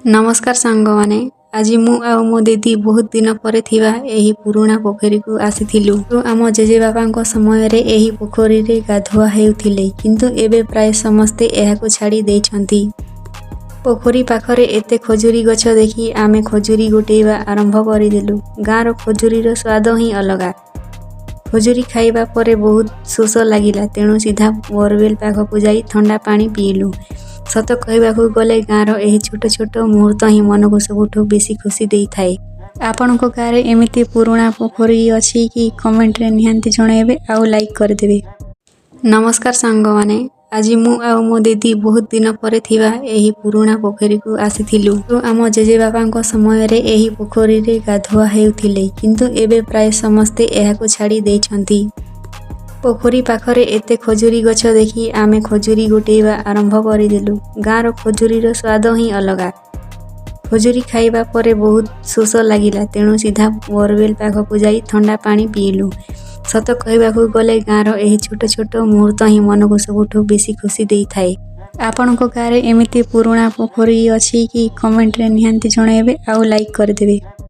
ନମସ୍କାର ସାଙ୍ଗମାନେ, ଆଜି ମୁଁ ଆଉ ମୋ ଦିଦି ବହୁତ ଦିନ ପରେ ଥିବା ଏହି ପୁରୁଣା ପୋଖରୀକୁ ଆସିଥିଲୁ। ଆମ ଜେଜେବାପାଙ୍କ ସମୟରେ ଏହି ପୋଖରୀରେ ଗାଧୁଆ ହେଉଥିଲେ, କିନ୍ତୁ ଏବେ ପ୍ରାୟ ସମସ୍ତେ ଏହାକୁ ଛାଡ଼ି ଦେଇଛନ୍ତି। ପୋଖରୀ ପାଖରେ ଏତେ ଖଜୁରୀ ଗଛ ଦେଖି ଆମେ ଖଜୁରୀ ଗୋଟେଇବା ଆରମ୍ଭ କରିଦେଲୁ। ଗାଁର ଖଜୁରୀର ସ୍ୱାଦ ହିଁ ଅଲଗା। ଖଜୁରୀ ଖାଇବା ପରେ ବହୁତ ଶୋଷ ଲାଗିଲା, ତେଣୁ ସିଧା ବୋରୱେଲ ପାଖକୁ ଯାଇ ଥଣ୍ଡା ପାଣି ପିଇଲୁ। ସତ କହିବାକୁ ଗଲେ ଗାଁର ଏହି ଛୋଟ ଛୋଟ ମୁହୂର୍ତ୍ତ ହିଁ ମନକୁ ସବୁଠୁ ବେଶୀ ଖୁସି ଦେଇଥାଏ। ଆପଣଙ୍କ ଗାଁରେ ଏମିତି ପୁରୁଣା ପୋଖରୀ ଅଛି କି? କମେଣ୍ଟରେ ନିହାତି ଜଣାଇବେ ଆଉ ଲାଇକ୍ କରିଦେବେ। ନମସ୍କାର ସାଙ୍ଗମାନେ, ଆଜି ମୁଁ ଆଉ ମୋ ଦିଦି ବହୁତ ଦିନ ପରେ ଥିବା ଏହି ପୁରୁଣା ପୋଖରୀକୁ ଆସିଥିଲୁ। ଆମ ଜେଜେବାପାଙ୍କ ସମୟରେ ଏହି ପୋଖରୀରେ ଗାଧୁଆ ହେଉଥିଲେ, କିନ୍ତୁ ଏବେ ପ୍ରାୟ ସମସ୍ତେ ଏହାକୁ ଛାଡ଼ି ଦେଇଛନ୍ତି। ପୋଖରୀ ପାଖରେ ଏତେ ଖଜୁରୀ ଗଛ ଦେଖି ଆମେ ଖଜୁରୀ ଗୋଟେଇବା ଆରମ୍ଭ କରିଦେଲୁ। ଗାଁର ଖଜୁରୀର ସ୍ୱାଦ ହିଁ ଅଲଗା। ଖଜୁରୀ ଖାଇବା ପରେ ବହୁତ ଶୋଷ ଲାଗିଲା, ତେଣୁ ସିଧା ବୋରୱେଲ ପାଖକୁ ଯାଇ ଥଣ୍ଡା ପାଣି ପିଇଲୁ। ସତ କହିବାକୁ ଗଲେ ଗାଁର ଏହି ଛୋଟ ଛୋଟ ମୁହୂର୍ତ୍ତ ହିଁ ମନକୁ ସବୁଠୁ ବେଶୀ ଖୁସି ଦେଇଥାଏ। ଆପଣଙ୍କ ଗାଁରେ ଏମିତି ପୁରୁଣା ପୋଖରୀ ଅଛି କି? କମେଣ୍ଟରେ ନିହାତି ଜଣାଇବେ ଆଉ ଲାଇକ୍ କରିଦେବେ।